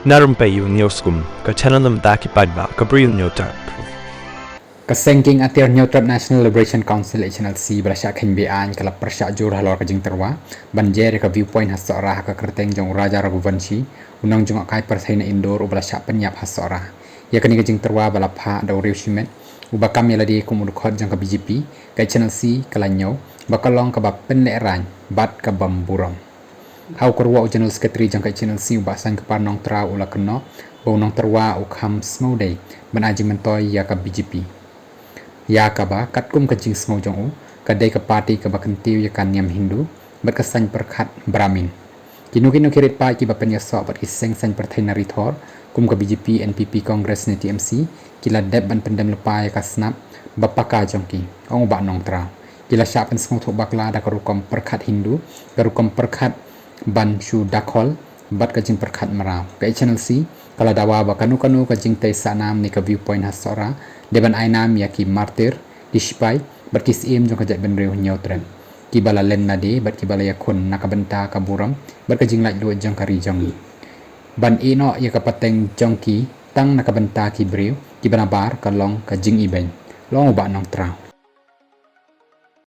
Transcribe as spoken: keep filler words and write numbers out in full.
Na rympei u Hynñiewskum, ka channel na bynta ki paidbah ka Bri Hynñiewtrep. Ka Seng King Atiar Hynñiewtrep National Liberation Council, H N L C, ba la shah kheiñ be-aiñ ka la pyrshah jur halor ka jingtyrwa ban jer ïa ka viewpoint ha Sohra ha ka kyrteng jong u Raja Raghuvanshi, u nongjngohkai pyrthei na Indore uba la shah pynïap ha Sohra. Ïa kane ka jingtyrwa ba la phah da u Riewshimet uba kam ïalade kum u dkhot jong ka B J P, ka H N L C ka la ñiew ba ka long kaba pynlehraiñ bad ka bym burom. Ha u kyrwoh u General Secretary jong ka H N L C u Bah Sainkpar Nongtraw u la kynnoh ba u nongtyrwa u kham sngewdei ban ai jingmyntoi ïa ka B J P, ïa kaba katkum ka jingsngew jong u ka dei ka party kaba kyntiew ïa ka niam Hindu bad ka saiñ pyrkhat Brahmin. Kino kino ki rit paid kiba pynïasoh bad ki seng saiñ pyrthei na Ri Thor kum ka B J P, N P P, Congress ne T M C ki la dep ban pyndem lypa ïa ka snap ba paka jong ki, ong u Bah Nongtraw. Ki la shah pynsngewthuh bakla da ka rukom pyrkhat Hindu, ka rukom pyrkhat ban shu dakhol bad ka jingpyrkhat mraw. Ka H N L C ka la dawa ba kano kano ka jingtei sahnam ne ka viewpoint ha Sohra dei ban ai nam ïa ki martyr, ki shipai bad ki syiem jong ka jaitbynriew Hynñiewtrep kiba la len lade bad kiba la ïakhun na ka bynta ka burom bad ka jinglaitluid jong ka ri jong ngi. Ban ïehnoh ïa ka pateng jong ki tang na ka bynta ki briew kiba nabar ka long ka jingibeiñ, ong u Bah Nongtraw.